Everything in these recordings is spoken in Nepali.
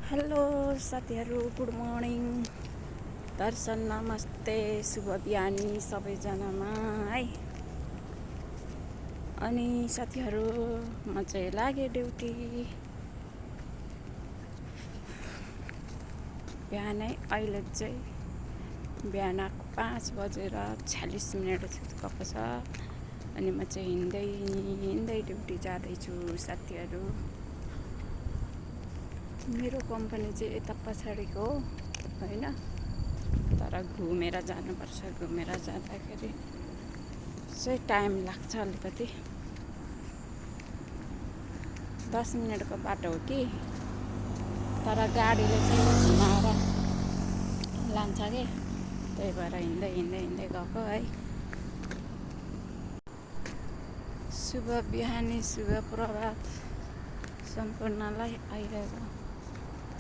हेलो साथीहरू, गुड मर्निङ। दर्शन नमस्ते, शुभ बिहानी सबैजनामा है। अनि साथीहरू, म चाहिँ लागेँ ड्युटी। बिहानै अहिले चाहिँ बिहान 5:46 गएको छ। अनि म चाहिँ हिँड्दै ड्युटी जाँदैछु साथीहरू। मेरो कम्पनी चाहिँ यता पछाडिको हो होइन, तर घुमेर जानुपर्छ। घुमेर जाँदाखेरि चाहिँ टाइम लाग्छ अलिकति। 10 मिनटको बाटो हो कि, तर गाडीले चाहिँ घुमाएर लान्छ कि, त्यही भएर हिँड्दै गएको है। शुभ बिहानी, शुभ प्रभात सम्पूर्णलाई। अहिलेको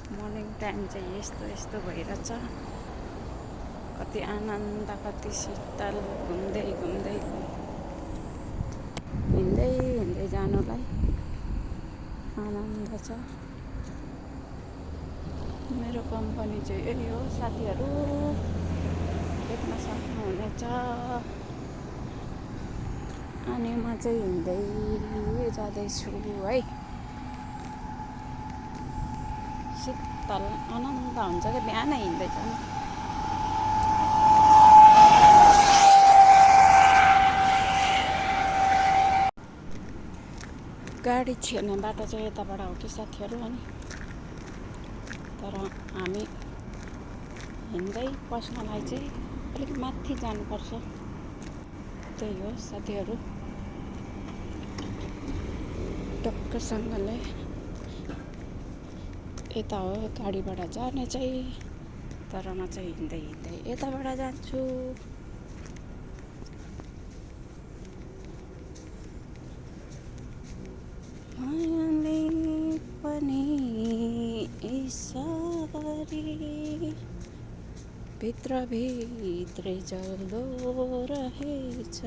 मर्निङ टाइम चाहिँ यस्तो भइरहेछ। कति आनन्द, कति शीतल, हिँड्दै जानुलाई आनन्द छ। मेरो कम्पनी चाहिँ यही हो साथीहरू, देख्न सक्नुहुनेछ। अनि म चाहिँ हिँड्दै जाँदैछु है। शीतल आनन्द हुन्छ क्या बिहानै हिँड्दै जानु। गाडी छिर्ने बाटो चाहिँ यताबाट हो कि साथीहरू। अनि तर हामी हिँड्दै पस्नलाई चाहिँ अलिक माथि जानुपर्छ। त्यही हो साथीहरू, टक्कसँगले यता हो गाडीबाट जाने चाहिँ। तर म चाहिँ हिँड्दै यताबाट जान्छु। मायाले पनि यसरी भित्रै जल्दो रहेछ।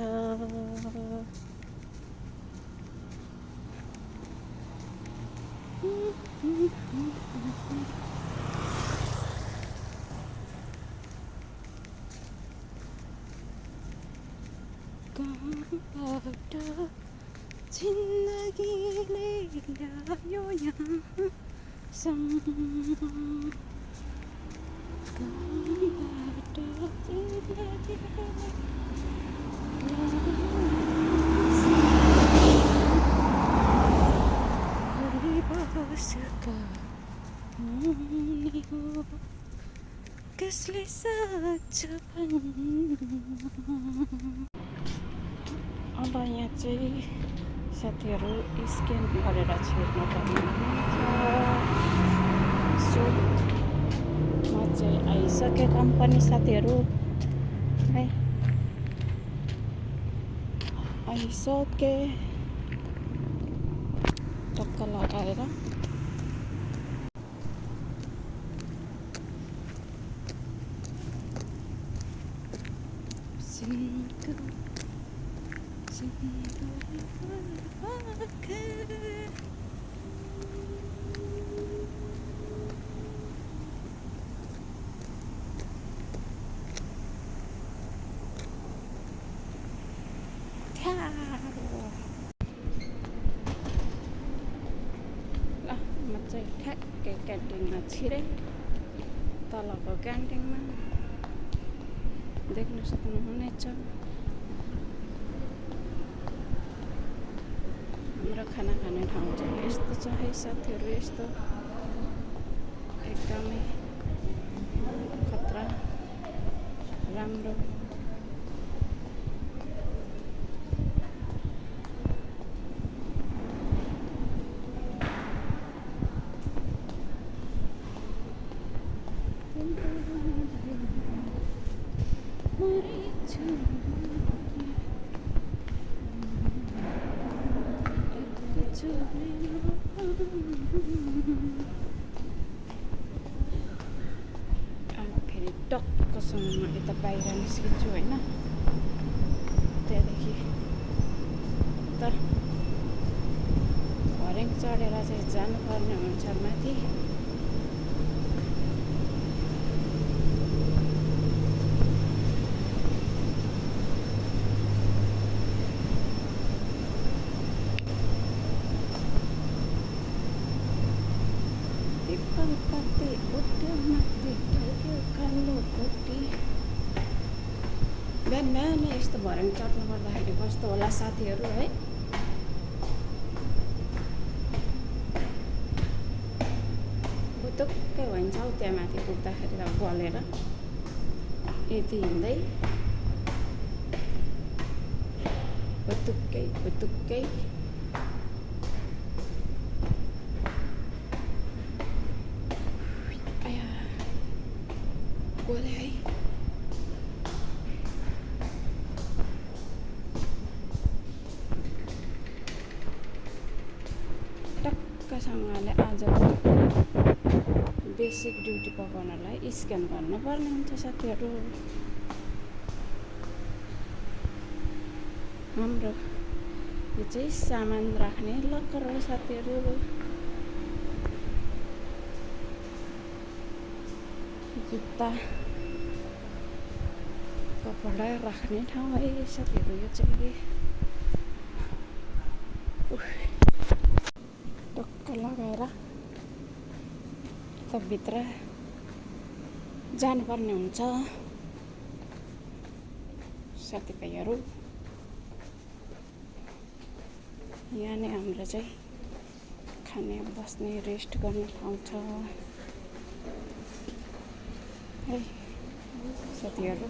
कहाँबाट जिन्दगीले ल्यायो यहाँसम्म। कहाँबाट जिन्दगीले बसका हुने हो, कसले सक्छ अब यहाँ चाहिँ साथीहरू स्क्यान गरेर छिर्नुपर्ने हुन्छ। सो म चाहिँ आइसकेँ कम्पनी साथीहरू है। आइसकेँ टक्क लगाएर। ल म चाहिँ ठ्याक्कै क्यान्टिनमा छिरेँ। तलको क्यान्टिनमा देख्न सक्नुहुनेछ। हाम्रो खाना खाने ठाउँ चाहिँ यस्तो छ है साथीहरू। यस्तो एकदमै खतरा राम्रो। फेरि टक्कसँग म यता बाहिर निस्किन्छु होइन। त्यहाँदेखि त भर्याङ चढेर चाहिँ जानुपर्ने हुन्छ माथि। फलपाती उठ्यो माथि ढल्क्यो कालो कोटी। बिहान बिहानै यस्तो भर्याङ चप्नु पर्दाखेरि कस्तो होला साथीहरू है। बुतुक्कै भइन्छ हौ त्यहाँ माथि पुग्दाखेरि त गलेर यति हिँड्दै बुतुक्कै बुतुक्कै। आया गले है। टक्कसँगले आजको बेसिक ड्युटी पकाउनलाई स्क्यान गर्नुपर्ने हुन्छ साथीहरू। हाम्रो यो चाहिँ सामान राख्ने लकर हो साथीहरू। जुत्ता कपडा राख्ने ठाउँ है साथीहरू यो चाहिँ। टक्क लगाएर भित्र जानुपर्ने हुन्छ साथीभाइहरू। यहाँ नै हाम्रो चाहिँ खाने बस्ने रेस्ट गर्ने ठाउँ छ है साथीहरू।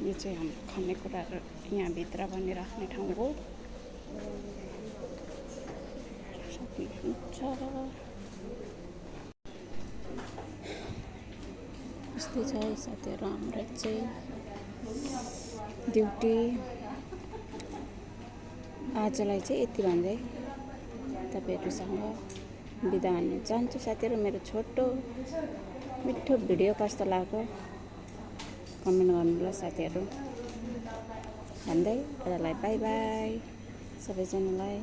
यो चाहिँ हाम्रो खानेकुराहरू यहाँभित्र बनिराख्ने ठाउँ हो छ। यस्तै छ साथीहरू हाम्रो चाहिँ ड्युटी। आजलाई चाहिँ यति भन्दै तपाईँहरूसँग बिदा हुन चाहन्छु साथीहरू। मेरो छोटो मिठो भिडियो कस्तो लाग्यो कमेन्ट गर्नुहोला साथीहरू भन्दै आजलाई बाई बाई सबैजनालाई।